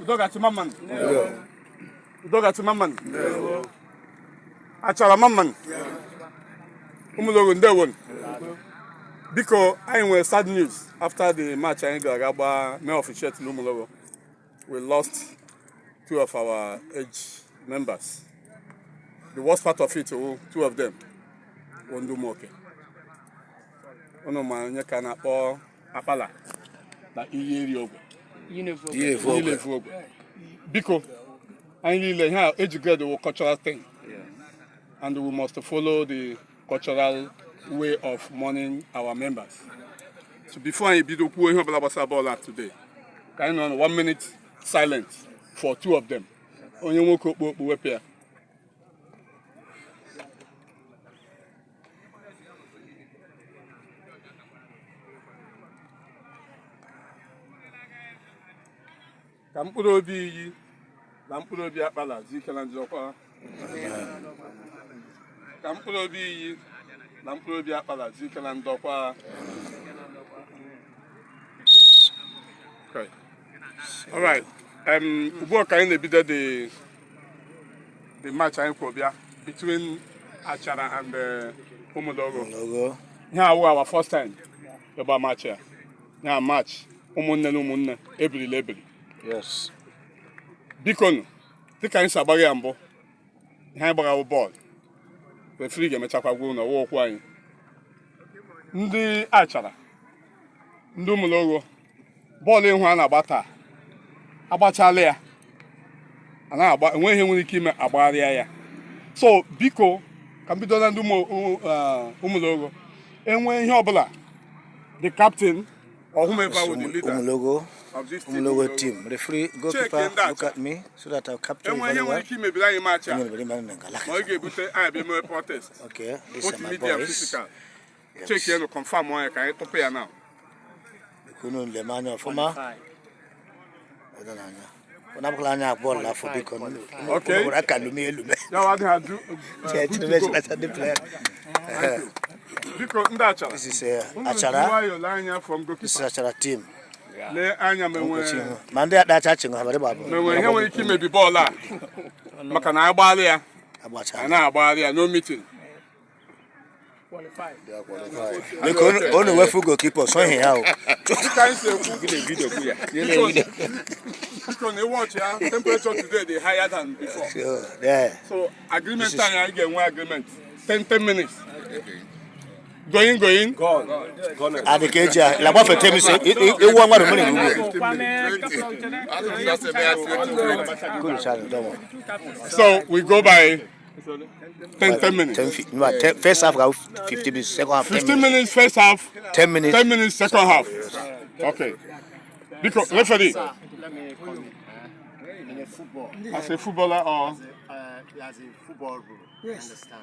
Udo ga-achị, mma mma nụ. Udo ga-achị, mma mma nụ. Achara, mma mma nụ. Ụmụlogo, ndewo. Biko, anyị nwere sad news after the match anyị gara aga gbaa mee officiate n'Ụmụlogo. We lost two of our age members. The worst part of it wụ two of them wụ ndị Ụmụoke. Ụnụ ma onye ka na-akpọ Akpala na Iyi Eri Ogwe. Niile efu ogwe. Biko, anyị niile ihe a eji grade wụ cultural thing and we must follow the cultural way of mourning our members. So before anyị bido kwuo ihe ọbụla gbasara bọọlụ a today, ka anyị nọ na one minute silent for two of them. Onye nwoke okpu okpu, wepụ ya. Ka mkpụrụ obi Iyi na mkpụrụ obi Akpala zuo ike na ndokwa. Ka mkpụrụ obi Iyi na mkpụrụ obi Akpala zuo ike na ndokwa. Okay. All right. Ugbu a ka anyị na-ebido the match anyị kwụ bịa between Achara and Ụmụlogo. Logo. Ihe awụ our first time ịgba match a. Ya match ụmụnne na ụmụnne ebirila ebiri. Yes. Biko nụ, dịka anyị si agbaghị ya mbụ, ihe anyị gbaghawo bọọlụ, referee ga-emechakwa gwa ụlọ ọwa okwu anyị. Ndị Achara, ndị Ụmụlogo, bọọlụ ihu a na-agba taa, agbachala ya, a na-agba, enweghị ihe nwere ike ime agbagharịa ya. So biko, ka m bido na ndị Ụmụlogo, enwee ihe ọbụla, the captain or whomever with the leader Umulogo. of this team, Umulogo team. Referee, goalkeeper, Check in look at me so that I'll capture you enwee ihe very nwere well. ike imebiri anyị match a, ma ọ ga-ebute anyị abịa mewe protest, Okay, these both are my media and boys. physical. Yes. Check ya, confirm onye ka anyị tụpụ ya now. Unu leme anya ọfụma. Ọdọ n'anya. Unu abụkwala anya bọọlụ n'afọ, biko. Okay. Unu gwara aka lume elume. Ya wa adịghị adụ Che, good to go. Chineke ndị player. Biko, ndị Achara, This is unu ji Achara. nwayọọ lee anya from This is goalkeeper. Achara team. Lee anya ma enwee Ma ndị adacha chịngụ ha bari gbabụ. ma enwee ihe nwere ike imebi bọọlụ a, maka na agbagharị ya, Agbacha. a na-agbagharị ya, no meeting. Biko, unu wefu goalkeeper so ihe ya o. Dịka anyị si ekwu, biko, na watch ya, temperature today dey higher than before. So, there. So agreement anyị ga-enwe agreement 10 10 minutes, going going. Adị ka eji a lagbafe temis ewu nwa mmiri ugbu. Good, sorry, don't worry. So we go by 10 10 minutes. 10, no, 10, first half go 50 minutes, second half 10 15 minutes. Minutes first half. 10 minutes. 10 minutes second half. Okay. Biko, referee. Let me come in. In a football, As a footballer or as a football rule, you understand?